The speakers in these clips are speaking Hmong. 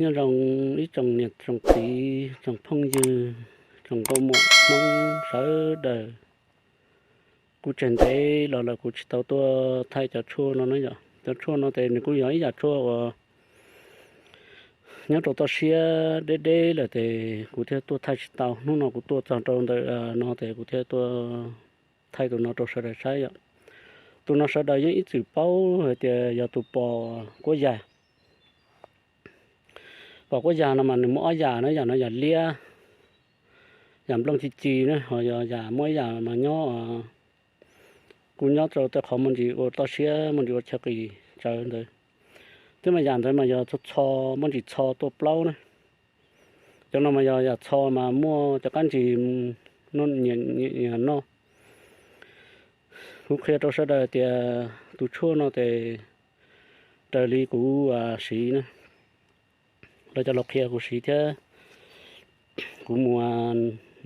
Nyob zoo ib tsoom niam tsoom txiv, tsoom phooj ywg, tsoom nkauj muam Hmoob sawv daws. Kuv tseg ntev los lawm kuv tsis tau tuaj thaij cov tshuaj no na yom. Cov tshuaj no ces nws kuj yog ib yam tshuaj uas nyob rau toj siab deb deb lawm ces kuv thiaj tuaj thaij tsis tau. Hnub no kuv tuaj txog rau ntawm no ces kuv thiaj tuaj thaij tus no rau sawv daws saib yom. Tus no sawv daws yeej ib txwm paub hais tias yog tus pos kuab yas. Pos kuab yas no mas nws muaj ob yam na, yam no yam liab, yam nplooj ci ci na, ho yog yam muaj ib yam mas nyob, kuj nyob rau tej qhov muaj ntsis ua toj siab, muaj ntsis ua chaw qis tsawv ntawd. Thiab mas yam ntawd mas yog txho txho, muaj ntsis txho tuaj plaub na. Cov no mas yog yam txho mas muaj cov kab ntsis noj, nyiam nyiam noj. Kuv qhia rau sawv daws tias tus tshuaj no ces raws li kuv siv na, lawv cov laus qhia kuv siv thiab kuv mus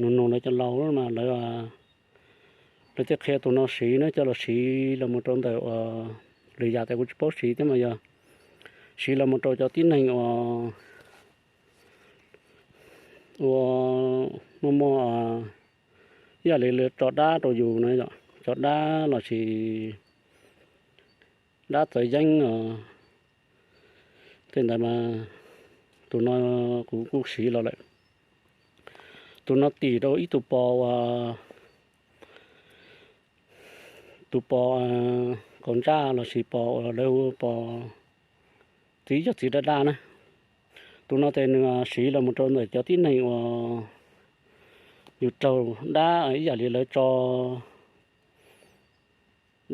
nug nug lawv cov laus mas lawv, lawv thiaj qhia tus no siv na, coj los siv los mus rau ntawm uas lwm yam tias kuv tsis paub siv thiab mas yog siv los mus rau cov tib neeg uas, uas muaj muaj ib yam li lawv tso dab rau yus na yom, tso dab los sis dab txawv yeeb os. Tej ntawd mas tus no kuv kuj siv los lawm. Tus no tim rau ib tug pos uas, tus pos kaus ntsaj los sis pos uas lawv hu pos txiv cov txiv daj daj na. Tus no ces nws siv los mus rau ntawm cov tib neeg uas yus raug dab ib yam li lawv tso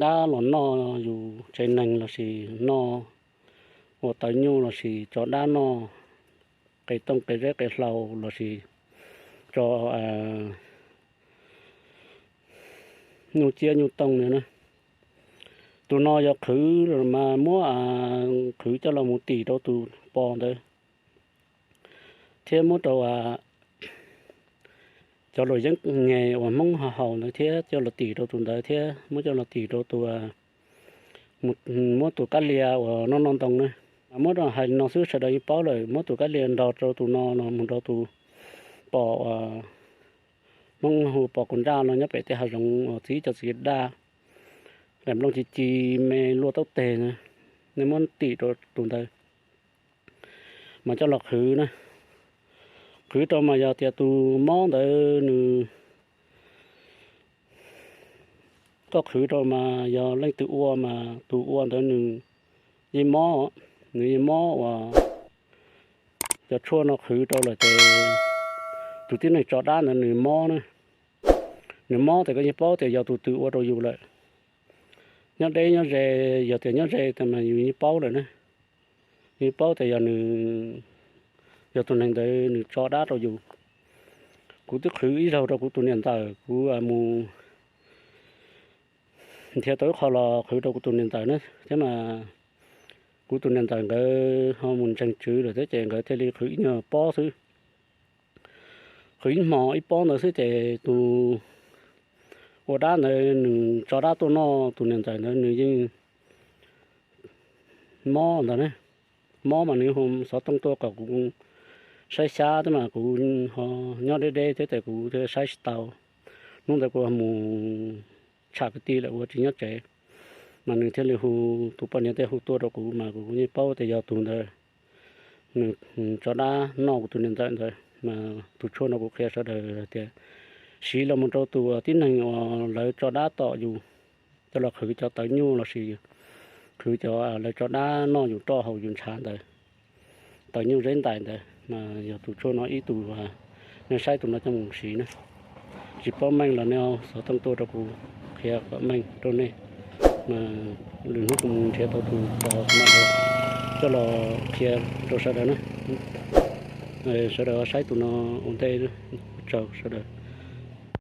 dab los noj yus tsev neeg los sis noj ua tawv nyuj los sis tso dab noj qe tooj qe zeb qe hlau los sis tso nyuj ciab nyuj tooj na. Tus no yog qhwv mas muab qhwv coj los mus tim rau tus pos ntawd thiab muab rau cov luam yeeb nyeg uas Hmoob ho haus ntawd thiab coj los tim rau tus ntawd thiab muab coj los tim rau tus, muab tus kab lia uas noj noj ntoo na. Muab rau hais li no xwb sawv daws yeej paub lawm, muab tus kab lia nrog rau tus no no mus nrog tus pos uas Hmoob hu pos kaus ntsaj no nyob pem tej hav zoov uas txiv cov txiv daj, nqaim nplooj ci ci me luaj taub teg na, nej muab tim rau tus ntawd mas coj los qhwv na. Qhwv rau mas yog tias tus mob ntawd nws, koj qhwv rau mas yog leej twg ua mas tus ua ntawd nws yeej mob, nws yeej mob uas cov tshuaj no qhwv rau lawm ces tus tib neeg tso dab ntawd nws mob na. Nws mob ces koj yeej paub tias yog tus twg ua rau yus lawm. Nyob deb nyob ze, yog tias nyob ze tas mas yus yeej paub lawm na. Yeej paub tias yog nws, yog tus neeg ntawd nws tso dab rau yus. Kuv twb qhwv ib zaug rau kuv tus niam ntxawm, kuv mus nrhiav tau ib qho los qhwv rau kuv tus niam ntxawm na, thiab mas kuv tus niam ntxawm nkawd ho mus ntseeg tswv lawm thiab ces nkawd thiaj li qhwv ib nyuag pob xwb. Qhwv ib hmo ib pob ntawd xwb ces tus ua dab ntawd nws tso dab tuaj noj tus niam ntxawm ntawd nws yeej mob ntawd na. Mob mas nws hu xov tooj tuaj kom kuv saib xyab thiab mas kuv ho nyob deb deb thiab ces kuv thiaj saib tsis tau. Hnub ntawd kuv mus tsham kwv tij lawm kuv tsis nyob tsev, mas nws thiaj li hu, tus poj niam thiaj hu tuaj rau kuv mas kuv yeej paub tias yog tus ntawd nws tso dab noj kuv tus niam ntxawm ntawd. Mas tus tshuaj no kuv qhia sawv daws hais tias siv los mus rau tus tib neeg uas lawv tso dab tom yus, coj los qhwv cov tawv nyuj los sis qhwv cov lawv tso dab noj yus roj haus yus ntshav ntawd, tawv nyuj zeb ntais ntawd, mas yog tus tshuaj no ib tug, nej saib tus no coj mus siv na. Tsis paub meej los nej xov tooj tuaj rau kuv qhia kom meej rau nej. Mas lwm hnub kuv mus nrhiav tau tus pos no coj los qhia rau sawv daws na. Sawv daws saib tus no ua ntej, ua tsaug sawv daws.